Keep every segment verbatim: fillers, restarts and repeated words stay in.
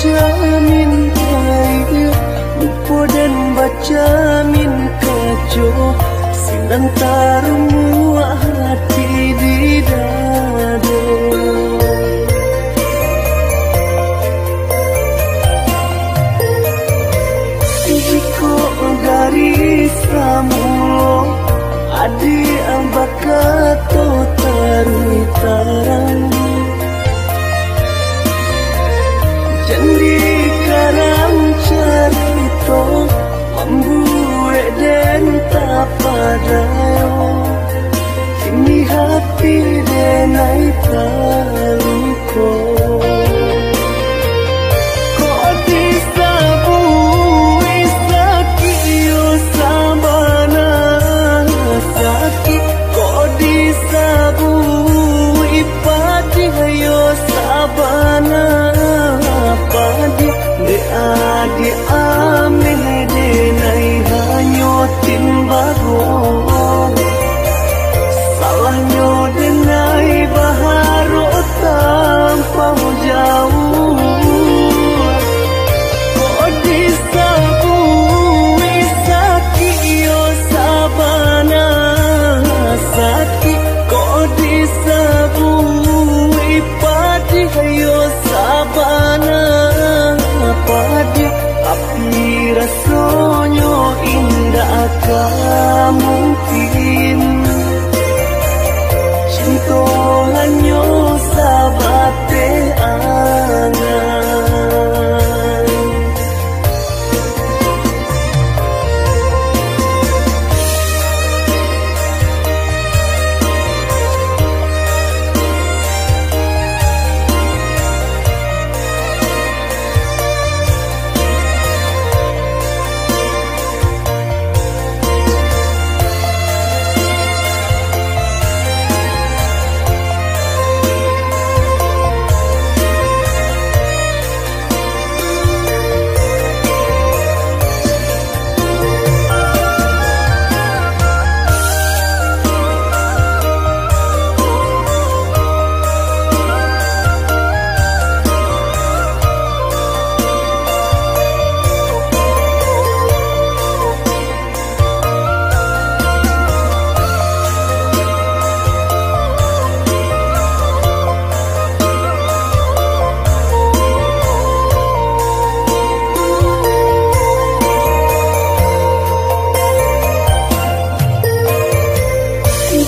Amin kaiyo, lupo den bacamin kaco, sinan tarumuah hati di dado. Jikok dari samulo, adiak bakato taruih tarang, jan dikarang carito, mambuek den tapadayo. Kini hati den ai paluko. Kok disabuik sakik yo sabana sakik, kok disabuik padih yo sabana padih. Dek adiak ameh den ai hanyo timbago. Salahnyo den ai baharok tampau jauah. Kok disabuik sakik yo sabana sakik, kok disabuik padih yo sabana padih. Tapi rasonyo indak ka mungkin, cinto hanyo sabateh angan.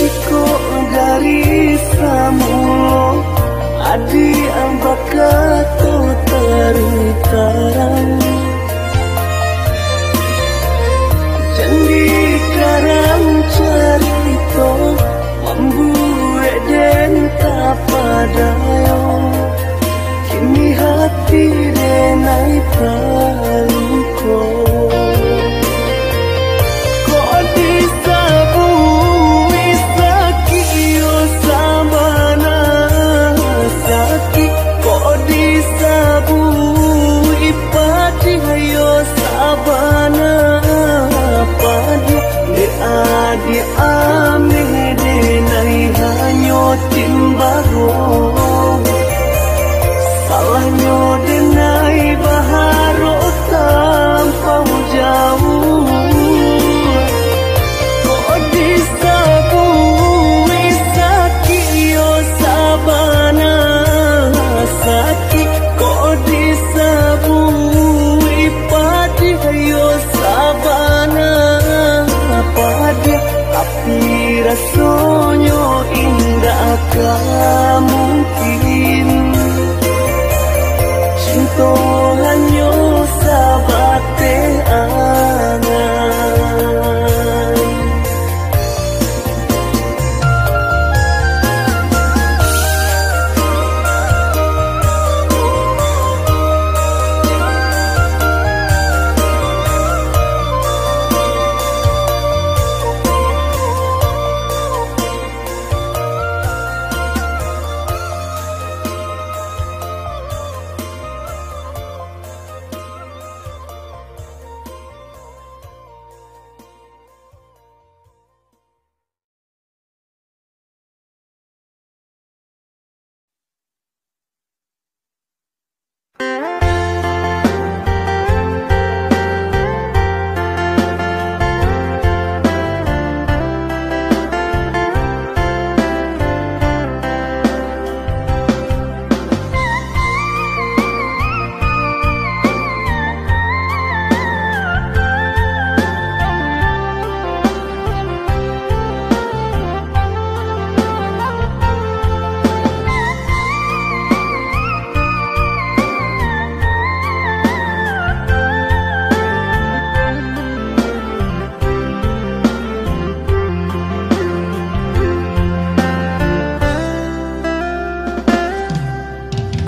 Jikok dari samulo, adiak bakato taruih tarang, jan dikarang carito, mambuek den tapadayo. Kini hati den ai paluko. Kok disabuik sakik yo sabana sakik, kok disabuik padih yo sabana padih. Dek adiak ameh den ai hanyo timbago. Salahnyo den ai baharok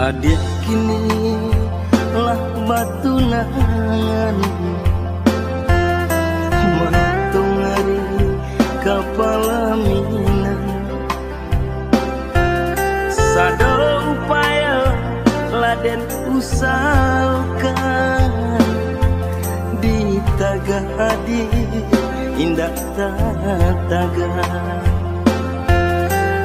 Adiak kini lah batunangan, matong ari ka palaminan. Sado upayo lah den usahokan, ditagah adiak indak tatagah.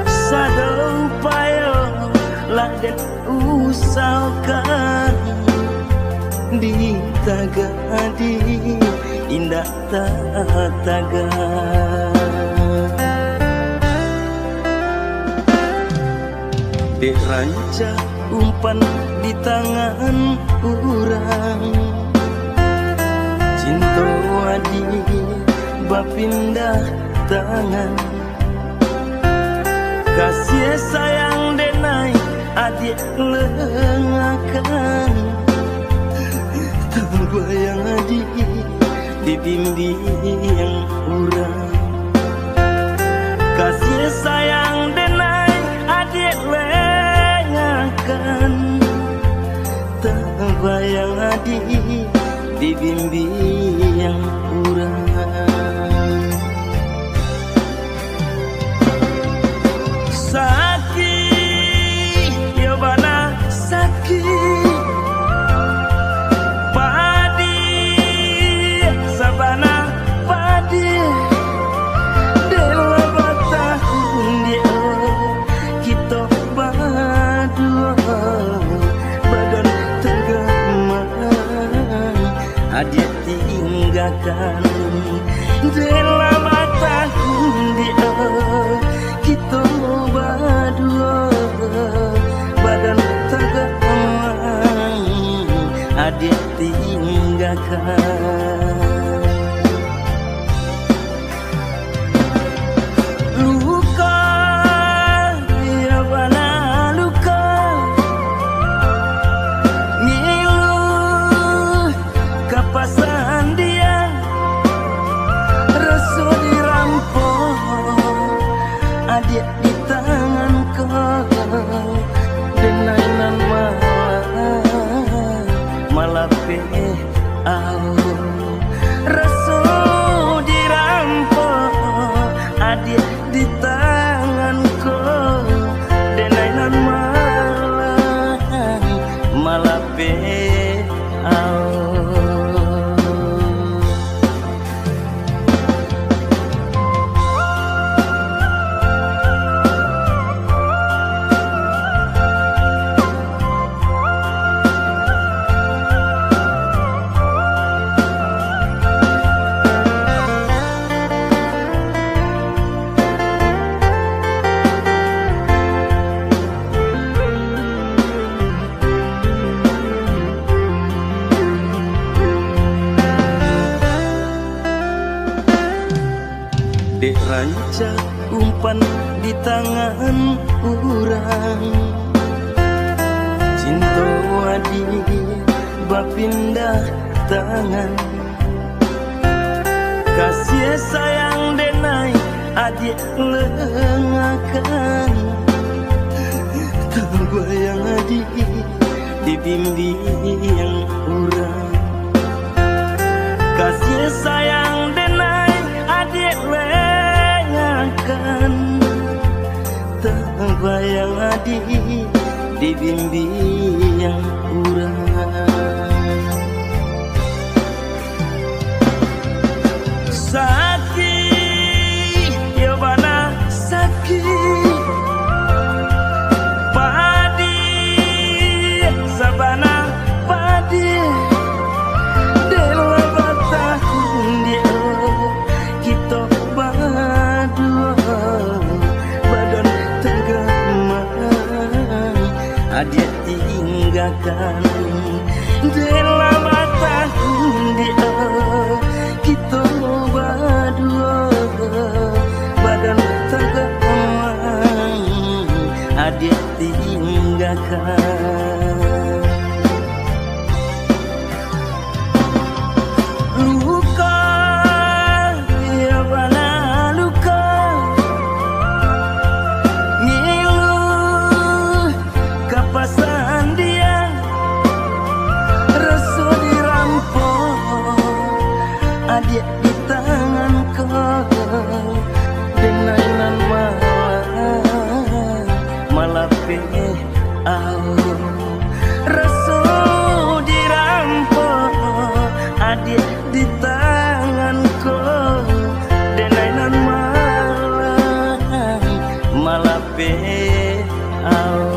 Sado upayo lah den usahokan, ditagah adiak indak tatagah. Dek rancak umpan di tangan urang, cinto adiak bapindah tangan. Kasiah sayang denai adiak lengahkan, tabayang adiak dibimbiang urang. Kasiah sayang denai adiak lengahkan, tabayang adiak dibimbiang urang. Sakik, iyo bana sakik. Padiah, sabana padiah. Dek lah batahun diak kito baduo, badan tanggaman adiak tinggakan. Dek lah batahun diak kito baduo, badan tanggaman adiak tinggakan. Luko, iyo bana luko, milu ka pasandian, raso dirampok adiak di tangan ko, denai nan malah malapeh au. Raso dirampok adiak di tangan ko, denai nan malah malapeh au. Dek rancak umpan di tangan urang, cinto adiak bapindah tangan. Kasiah sayang denai adiak lengahkan, tabayang adiak dibimbiang urang. Kasiah sayang denai adiak lengahkan, tabayang adiak dibimbiang urang. Sakik, iyo bana sakik. Padiah, sabana padiah. Dek lah batahun diak kito baduo, badan tanggaman adiak tinggakan. Dek lah batahun diak kito baduo, badan tanggaman adiak tinggakan. Luko, iyo bana luko, milu ka pasan Au, raso dirampok adiak di tangan ko, denai nan malang malapeh au.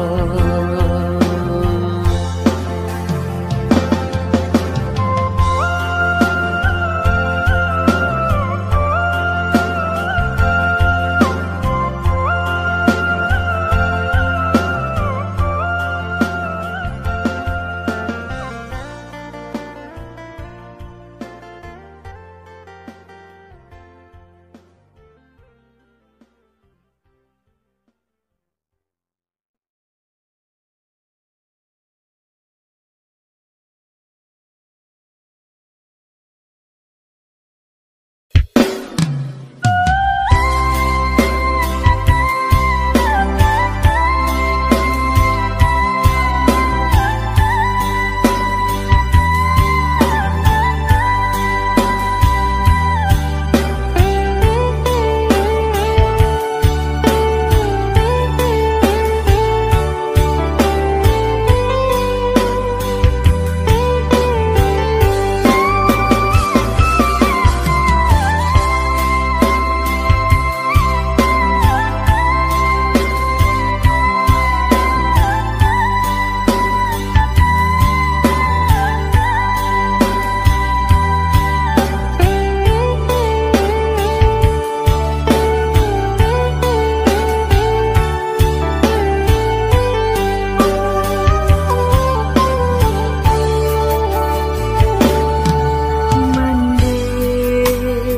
Mandeh,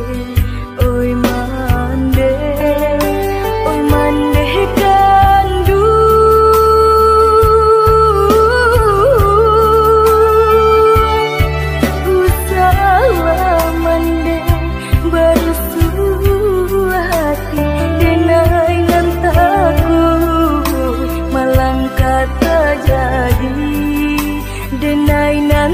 oi mandeh, oi mandeh kanduang, usahlah mandeh barusuah ati, denai nan takuik malang ka tajadi, denai nan